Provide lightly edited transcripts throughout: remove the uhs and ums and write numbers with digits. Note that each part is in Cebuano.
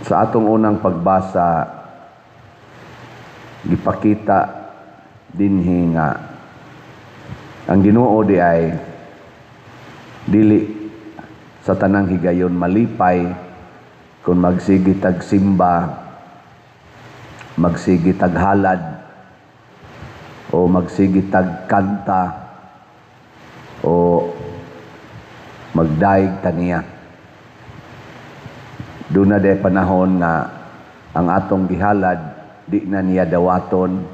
Sa atong unang pagbasa, gipakita dinhi nga ang Ginoo di ay dili sa tanang higayon malipay kung magsige tag simba, magsige tag halad, o magsige tag kanta, o magdayeg ta niya. Duna diay panahon nga ang atong gihalad di na niya dawaton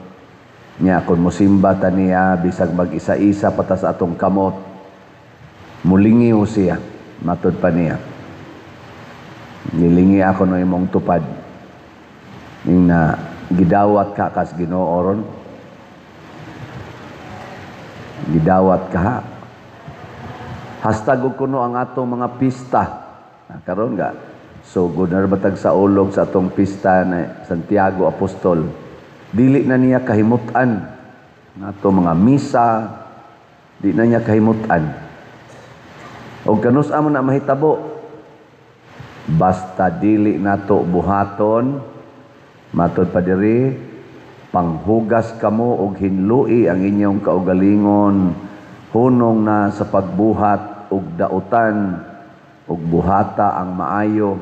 niya. Kung musimba ta niya, bisag mag-isa-isa pa ta sa atong kamot, mulingiw siya. Matud pa niya, "Nilingi ako no imong tupad." Ning na gidawat ka kas Ginoo ron, gidawat ka. Hastag og kuno ang atong mga pista. Ah, karon ga so na batag sa ulog sa atong pista na Santiago Apostol, dili na niya kahimutan ang atong mga misa, di na niya kahimutan. Og kanus-a man na mahitabo? Basta dili nato buhaton. Matod pa diri, "Panghugas kamo og hinlui ang inyong kaugalingon hunong na sa pagbuhat og dautan ug buhata ang maayo,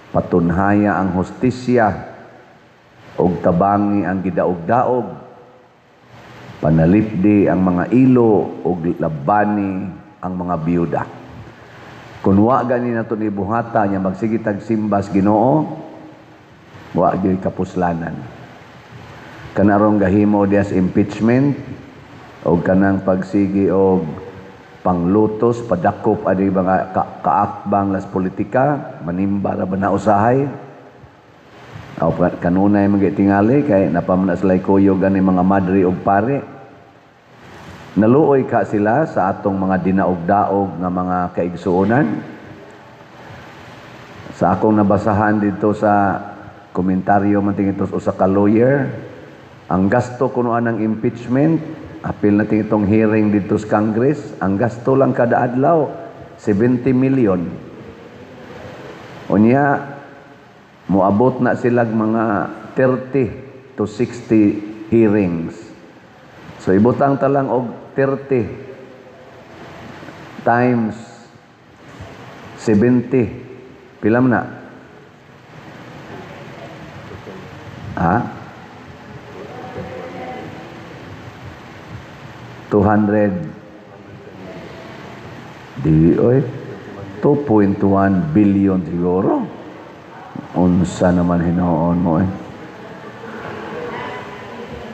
patunhaya ang hustisya ug tabangi ang gidaog-daog, panalipdi ang mga ilo ug labani ang mga biyuda." Kung wa gani nato ni buhata nya magsige tag simbas Ginoo, wa gyud kapuslanan. Kanarong gahimo dias impeachment o kanang pagsigi og panglutos, padakop ani mga kaakbang las politika, manimba ra ba na usahay? O kanunay man tingali kay napamna sila kuyog ani mga madre og pare. Naluoy ka sila sa atong mga dinaog-daog nga mga kaigsuonan. Sa akong nabasahan dito sa komentaryo man tingito usa ka lawyer, ang gasto kuno anang impeachment, apil na itong hearing dito sa Congress, ang gasto lang kada adlaw 70 million. Unya moabot na silag mga 30 to 60 hearings. So ibutang ta lang og 30 times 70. Pila man na? Ha? 200 di oy, 2.1 billion siguro. Unsa naman hinuon mo eh.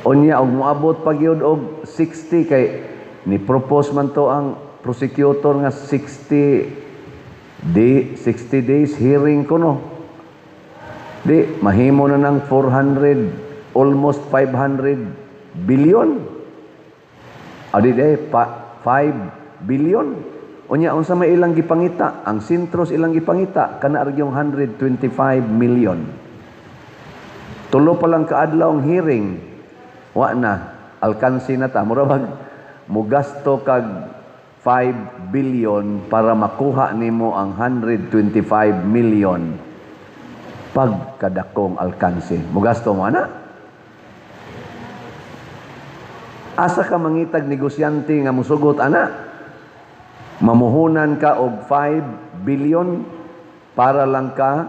Unya og moabot pa gyud og 60 kay ni propose man to ang prosecutor nga 60 day, 60 days hearing kuno. Di mahimo na ng 400, almost 500 billion. Adi di pa, 5 billion. Unya unsa may ilang gipangita? Ang sentros ilang gipangita kana ra yung 125 million. 3 pa lang kaadlaw ang hearing. Wa na, alkansi na ta. Mura bag mugasto kag 5 billion para makuha nimo ang 125 million, pagkadakong alkansi. Mugasto mo ana? Asa ka mangitag negosyante nga musugot ana? Mamuhunan ka og 5 billion para lang ka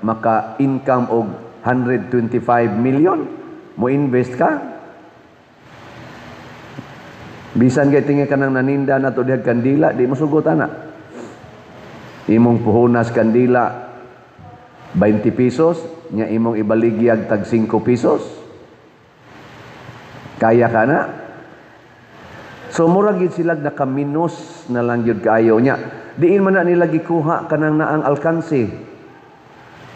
maka-income og 125 million? Mo-invest ka? Bisan kay tingi ka nang naninda na to dihag kandila, di mo sugot ana. Imong puhunas kandila 20 pesos, nya imong ibaligyag tag 5 pesos. Kaya ka na? So mura gyud sila nakaminos na lang gyud kaayo nya. Diin man na nila gikuha kanang naang alkansi.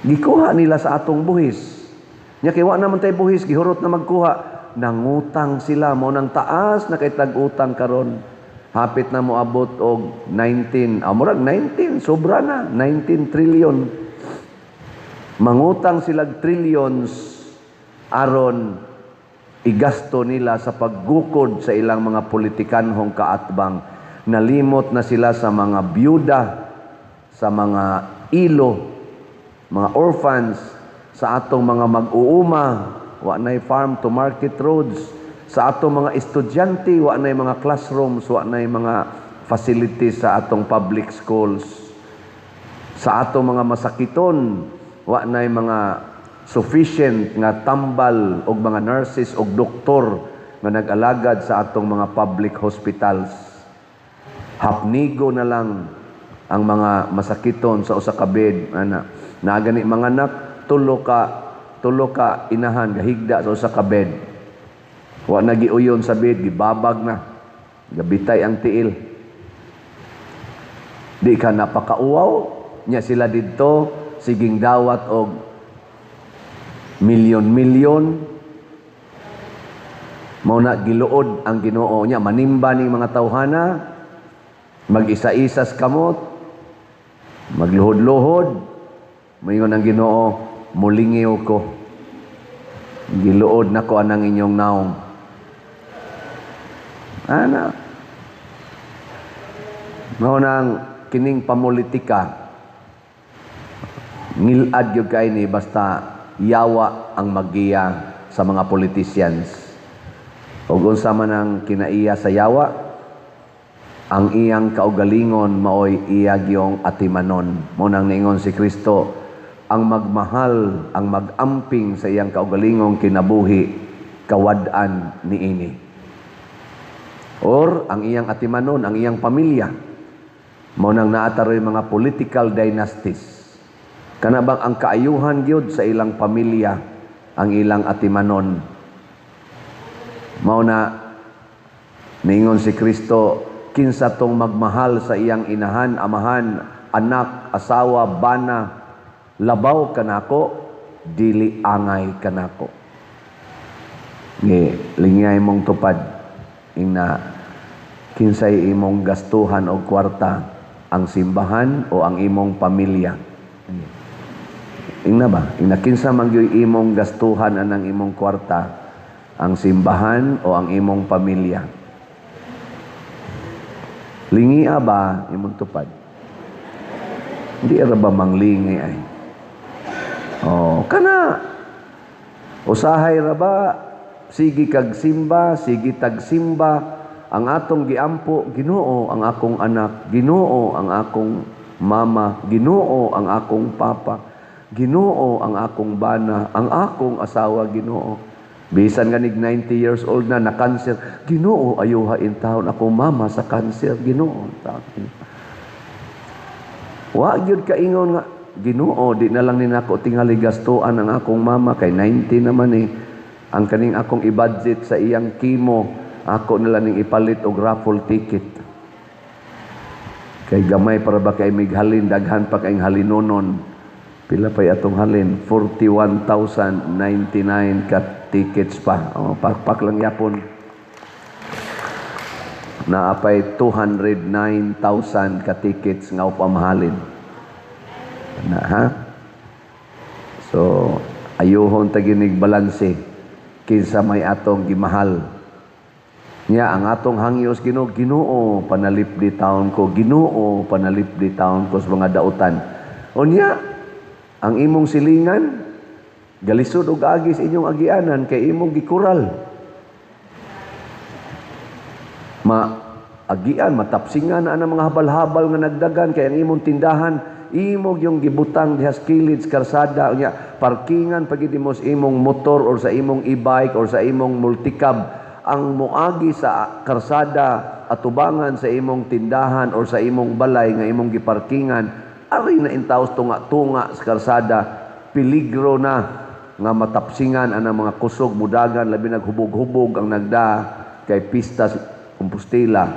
Gikuha nila sa atong buhis. Nya kay wa naman tay buhis, gihurot na magkuha. Nangutang sila mo nang taas na kay tag-utang karon. Hapit na moabot og 19, murag 19, sobra na, 19 trillion. Mangutang sila trillions aron igasto nila sa paggukod sa ilang mga politikanhong kaatbang. Nalimot na sila sa mga byuda, sa mga ilo. mga orphans, sa atong mga mag-uuma, wa nay farm to market roads, sa atong mga estudyante, wa nay mga classrooms, wa nay mga facilities sa atong public schools, sa atong mga masakiton, wa nay mga sufficient nga tambal og mga nurses og doktor nga nag-alagad sa atong mga public hospitals. Hapnigo na lang ang mga masakiton sa usa ka bed, ana. Naa gani mga anak, tulo ka inahan gahigda sa usa ka bed. Wa na giuyon sa bed, gibabag na. Gabitay ang tiil. Di ka napakauwaw nya sila didto siging dawat og milyon-milyon. Mao na giluod ang Ginoo nya manimba ning mga tawhana, mag-isa-isas kamot, magluhod-luhod. Moingon ang Ginoo, "Mulingiw ko, giluod nako anang inyong naong." Ana, mao nang kining pamulitika, ngilad gyud kay ni basta yawa ang magiya sa mga politicians. Ug unsa man ang kinaiya sa yawa, ang iyang kaugalingon maoy iya gyong atimanon. Mao nang niingon si Kristo, ang magmahal, ang magamping sa iyang kaugalingong kinabuhi, kawad-an niini. Or ang iyang atimanon, ang iyang pamilya. Mao nang naa taroy mga political dynasties. Kana bang ang kaayuhan gyud sa ilang pamilya ang ilang atimanon. Mao na niingon si Kristo, kinsa tong magmahal sa iyang inahan, amahan, anak, asawa, bana, labaw kanako, dili angay kanako. Ngi lingay mong tupad, ingna kinsay imong gastuhan og kwarta, ang simbahan o ang imong pamilya? Ingna ba? Ingna kinsa man gyud imong gastuhan anang imong kwarta, ang simbahan o ang imong pamilya? Lingia ba imong tupad? Hindi ra ba manglingi ay? Oh, kana usahay ra ba sige kag simba, sige tag simba, ang atong giampo, "Ginoo ang akong anak, Ginoo ang akong mama, Ginoo ang akong papa, Ginoo ang akong bana, ang akong asawa, Ginoo." Bisan ganig 90 years old na, na cancer, "Ginoo, ayuha intawon akong mama sa cancer, Ginoo." Wa gyud kaingon nga, "Ginoo, di na lang ni nako tingali gastuan ang akong mama kay 90 naman eh. Ang kaning akong i-budget sa iyang chemo, ako na lang ning ipalit og raffle ticket. Kay gamay para ba kay mighalin, daghan pa kay halinonon." Pila pa'y atong halin? 41,099 ka tickets pa. O, pakpak lang yapon. Naapay 209,000 ka tickets nga upamahalin. Na, ha? So, ayuhon ta ginig balanse kinsa may atong gimahal. Nya ang atong hangyos, Ginoo, "Ginoo, panalipdi taon ko, Ginoo, panalipdi taon ko sa mga dautan." Unya, ang imong silingan galisod og agi sa inyong agianan kay imong gikural. Ma agian, matapsingan na ang mga habal-habal nga nagdagan kay ang imong tindahan imo yung gibutang diha sa kilid sa karsada. Unya parkingan pagid mo sa imong motor or sa imong e-bike or sa imong multicab. Ang moagi sa karsada atubangan sa imong tindahan or sa imong balay nga imong giparkingan, ari na intaws tunga-tunga sa karsada. Peligro na nga matapsingan ang mga kusog mudagan, labi naghubog-hubog ang nagda kay pista sa Compostela.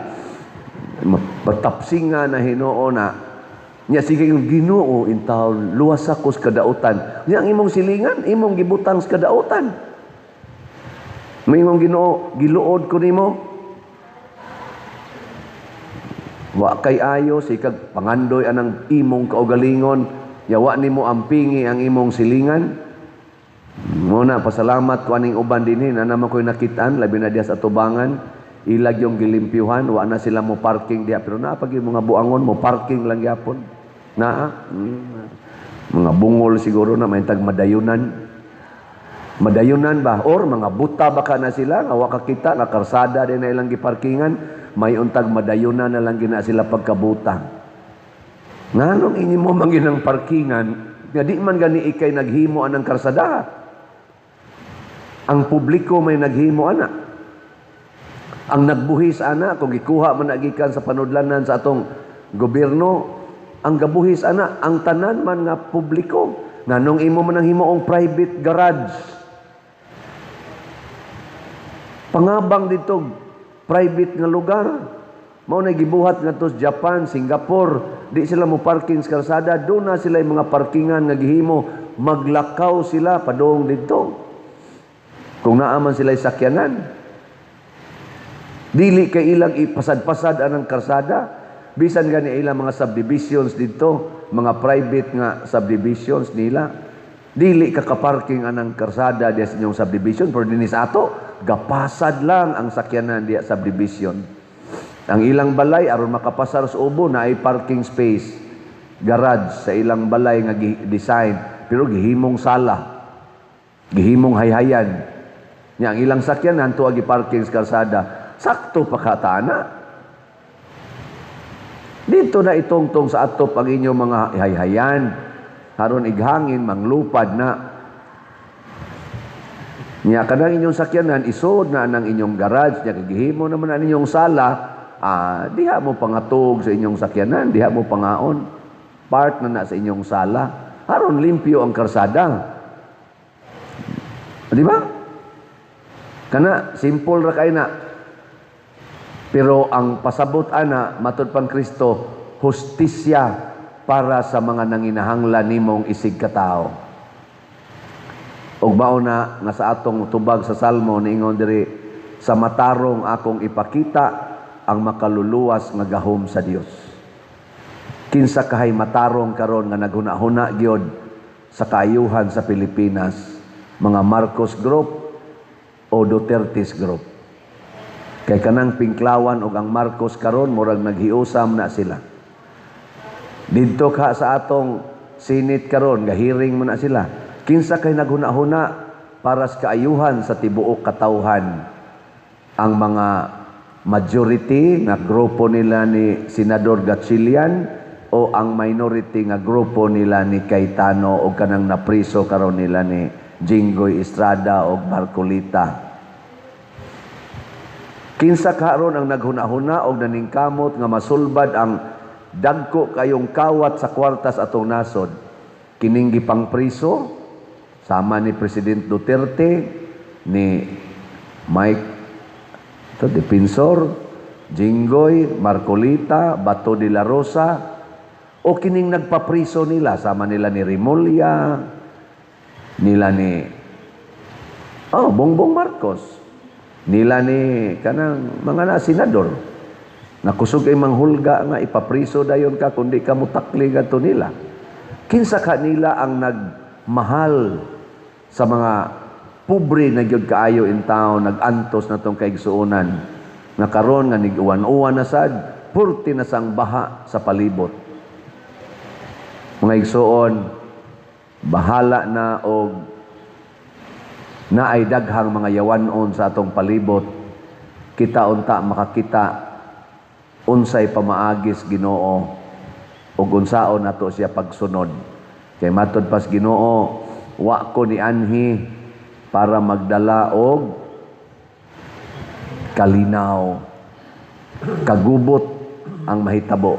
Matapsingan na Hinoo na. Nya sige yung, "Ginoo intawon, luwas ako sa kadautan." Nya ang imong silingan imong gibutang sa kadautan. Moingon Ginoo, "Giluod ko nimo." Wa kay ayo sikag pangandoy anang imong kaugalingon, yawa nimo ampingi ang imong silingan. Muna pasalamat ko aning uban dinhi na naman ko'y nakitaan, labi na diha sa atubangan, ilag yung gilimpyuhan, wa na sila mo parking diha, pero naa pag yung mga buangon mo parking lang gyapon. Naa. Mga bungol siguro na may tag madayunan. Madayunan ba? Or mga buta baka na sila, nga wa kakita, nga karsada din na ilang giparkingan, may untag madayunan na lang gina sila pagkabuta. Nganong inyo mo manginang parkingan, nga di man gani ikay naghimo anang karsada. Ang publiko may naghimo ana. Ang nagbuhis ana, kung gikuha man na gikan sa panudlanan sa atong gobyerno, ang gabuhis ana, ang tanan man nga publiko. Nganong imo man ang himuong private garage? Pangabang dito private nga lugar. Mao na gibuhat ngadto sa Japan, Singapore, di sila mo parking sa kalsada, doon na sila yung mga parkingan nga gihimo, maglakaw sila padung dito. Kung naa man sila sakyanan. Dili kay ilang ipasad-pasad anang karsada. Bisan gani ilang mga subdivisions dito, mga private nga subdivisions nila. Dili ka kaparking anang karsada diya sa inyong subdivision, pero dinhi sa ato, gapasad lang ang sakyanan diya subdivision. Ang ilang balay aron makapasar sa ubo na ay parking space, garage sa ilang balay nga design, pero gihimong sala, gihimong hayhayan. Nya ang ilang sakyanan tuwa gi-parking sa kalsada, sakto pa katana. Dito na itungtong sa atop ang inyong mga hayhayan. Haron ighangin, manglupad na. Nya kanang inyong sakyanan, isod na ang inyong garage, nya kagihimo naman ang inyong sala, diha mo pangatog sa inyong sakyanan, diha mo pangaon. Part na na sa inyong sala. Haron limpyo ang karsada. Di ba? Kana, simple ra kay na. Pero ang pasabot ana, matud pang Kristo, hustisya para sa mga nanginahanglan nimong isig katao. Ug mao na nga sa atong tubag sa Salmo niingon diri, sa matarong akong ipakita ang makaluluwas nga gahom sa Dios. Kinsa kahay matarong karon nga naghuna-huna gyud sa kaayuhan sa Pilipinas, mga Marcos Group o Duterte's Group? Kay kanang Pinklawan og ang Marcos karon murag naghiusam na sila. Didto ka sa atong Senate karon gahiring mo na sila. Kinsa kay naghuna-huna para sa kaayuhan sa tibuok katawhan? Ang mga majority nga grupo nila ni Senador Gatchalian o ang minority nga grupo nila ni Cayetano o kanang napriso karon nila ni Jinggoy Estrada o Marcoleta? Kinsa karon ang naghuna-huna og naningkamot nga masulbad ang dagko kayong kawat sa kwartas atong nasod? Kining gipangpriso sama ni President Duterte, ni Mike to Defensor, Jinggoy, Marcoleta, Bato de la Rosa, o kining nagpapriso nila sama nila ni Remulla, nila ni Bongbong Marcos, nila ni kanang mga na senador na kusog ay manghulga nga ipapriso dayon ka kundi ka mutakli gadto nila? Kinsa ka nila ang nagmahal sa mga pobre na gyud kaayo in town, nagantos na tong kaigsuonan nga karon nga nig-uwan-uwan na sad, purti na sang baha sa palibot? Mga igsuon, bahala na og naay daghang mga yawanon sa atong palibot, kita unta makakita unsay pamaagis Ginoo ug unsaon nato siya pagsunod. Kay matod pas Ginoo, wa ko ni anhi para magdala og kalinaw. Kagubot ang mahitabo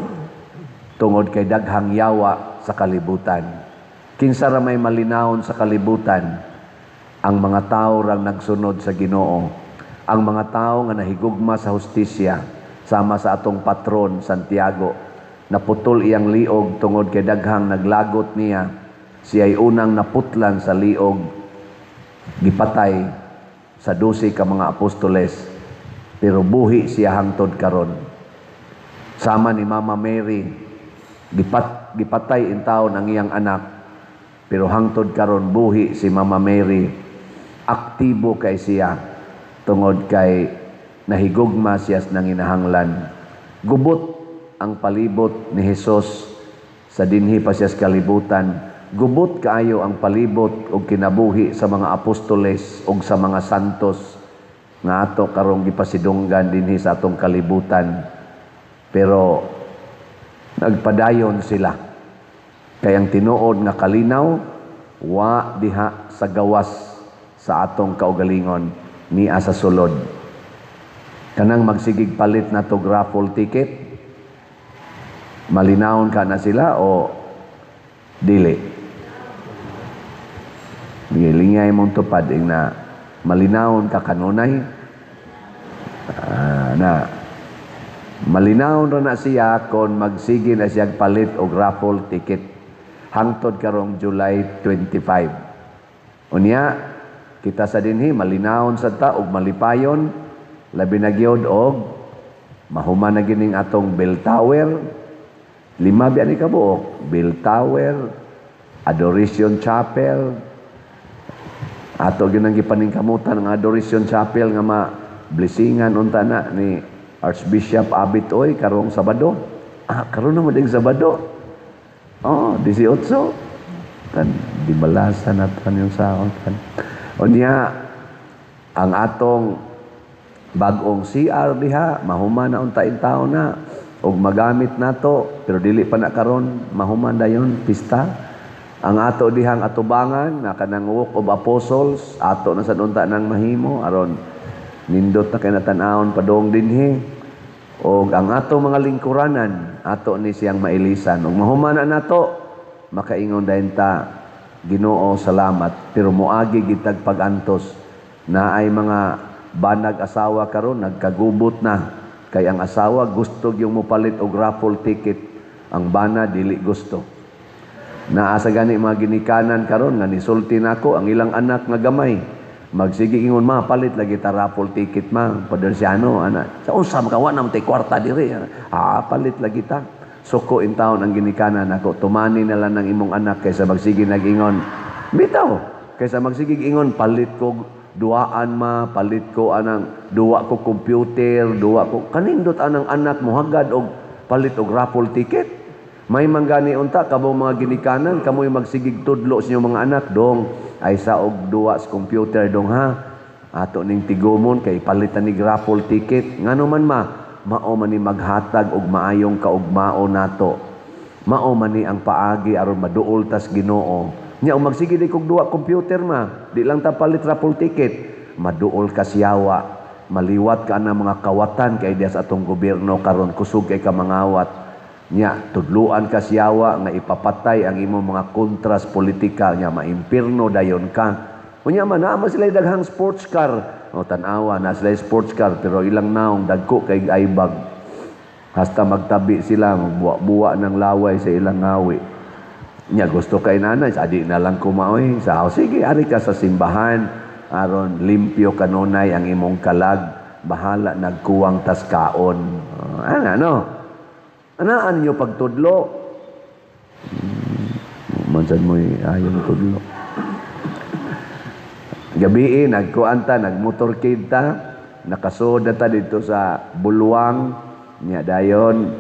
tungod kay daghang yawa sa kalibutan. Kinsa ra may malinawon sa kalibutan? Ang mga tao rang nagsunod sa Ginoo, ang mga tao nga nahigugma sa hustisya, sama sa atong patron Santiago. Naputol iyang liog tungod kay daghang naglagot niya. Siya'y unang naputlan sa liog, gipatay sa 12 ka mga apostoles, pero buhi siya hangtod karon. Sama ni Mama Mary, gipatay intawon ang iyang anak, pero hangtod karon buhi si Mama Mary. Aktibo kay siya tungod kay nahigugma siya sa nanginahanglan. Gubot ang palibot ni Hesus sa dinhi pa siya sa kalibutan. Gubot kaayo ang palibot og kinabuhi sa mga apostoles ug sa mga santos nga ato karong gipasidunggan dinhi sa atong kalibutan. Pero nagpadayon sila. Kay ang tinuod nga kalinaw wa diha sa gawas sa atong kaugalingon, nia sa sulod. Kanang magsigig palit na to raffle ticket, malinawon ka na sila o dili? Lingay mong tupad ing na malinawon ka kanunay. Ah, na malinawon ra na siya kon magsige na siya palit og raffle ticket hangtod karong July 25. Unya kita sa dinhi malinawon sa ta og malipayon, labi na gyud og mahuman na gining atong bell tower. Lima biya ni kabuok: bell tower, Adoration Chapel. Ato ginang gipaningkamutan ang Adoration Chapel nga ma blessingan unta na ni Archbishop Abit Oy karong Sabado. Ah, karon na ding Sabado. Oh, 18. Tan di balasan naton yung saon tan. Unya ang atong bag-ong CR diha mahuman na unta in taon na og magamit nato, pero dili pa na karon, mahuman dayon pista. Ang ato dihang atubangan nga kanang Walk of Apostles, ato na sad unta nang mahimo aron nindot na kay na tan-awon padung dinhi. Og ang ato mga lingkuranan, ato ni siyang mailisan. Ug mahuman na nato, makaingon dayon ta, "Ginoo, salamat." Pero moagi gitag pag-antos. Naay mga banag asawa karon nagkagubot na kay ang asawa gusto yung mopalit og raffle ticket, ang bana dili gusto. Naa sa gani mga ginikanan karon nga nisulti nako ang ilang anak nga gamay. Magsige ingon, "Ma, palit lagi ta raffle ticket, ma." Padersiano ana. Sa unsa makawa na tay kwarta diri. Ah, palit lagi ta. Suko in taon ang ginikanan nako. Tumani na lang ng imong anak kaysa magsige nag-ingon. Bitaw, kaysa magsige ingon, "Palit ko duaan, ma, palit ko anang duwa ko computer, duwa ko." Kanindot anang anak mo hagad og palit og raffle ticket. May manggani unta kamo mga ginikanan, kamoy magsigig tudlo sa inyong mga anak, "Dong, ay sa og duwa sa computer, dong, ha. Ato ning tigumon kay palitan ni raffle ticket." Ngano man, ma? Mao man ni maghatag og maayong kaugmao nato. Mao man ni ang paagi aron maduol tas Ginoo. Nya og magsige di kog duwa computer, ma, di lang ta palit raffle ticket, maduol ka siyawa. Maliwat ka na mga kawatan kay diya sa atong gobyerno karon, kusog kay ka mangawat. Nya tudluan ka siyawa nga ipapatay ang imong mga kontras politika, nya maimpirno dayon ka. Unya man naa man sila daghang sports car. O tan-awa na sila sports car, pero ilang naong dagko kay aibag. Hasta magtabi sila, magbuwa-buwa ng laway sa ilang ngawi. Nya gusto kay nanay, sa di na lang kumaoy. Sa, "Sige, ari ka sa simbahan aron limpyo kanunay ang imong kalag, bahala nagkuwang tas kaon." Ana no. Anaan niyo pagtudlo? Mansan mo'y ayaw tudlo. Gabii, nagkuan ta, nagmotorcade ta, nakasod na ta dito sa Bulwang, niya dayon,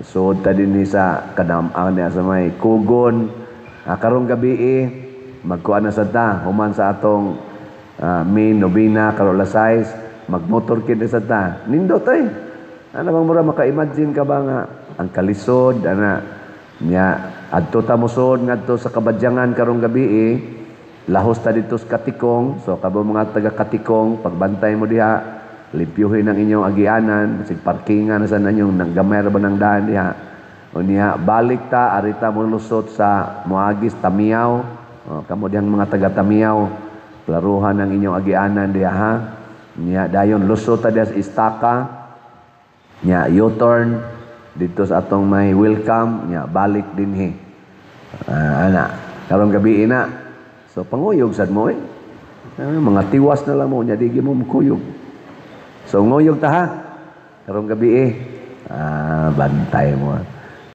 sud ta dinhi sa kadam-an niya sa may Kugon. Ah, karong gabii, magkuan na sad ta, human sa atong main novena karon alas 6, magmotorcade na sad ta. Nindot ay. Ano bang mura maka-imagine ka ba nga ang kalisod ana nya adto ta mosod ngadto sa Kabadyangan karong gabi eh, lahos ta dito sa Katikong. So kamo mga taga Katikong, pagbantay mo diha, limpyuhin ang inyong agianan, sig parkingan na sa ninyong nang gamay ra ba ng daan diha. Unya balik ta, arita mo lusot sa Moagis Tamiaw. O, kamo dihang mga taga Tamiaw, klaruhan ang inyong agianan diha, ha. Nya dayon lusot ta diha sa Istaka. Nya U-turn dito sa atong may welcome, nya balik dinhi. Ah, ana karong gabi na. So panguyog sad mo eh. Ah, mga tiwas na lang mo nya di mo mukuyog. So nguyog ta ha karong gabi eh. Ah, bantay mo.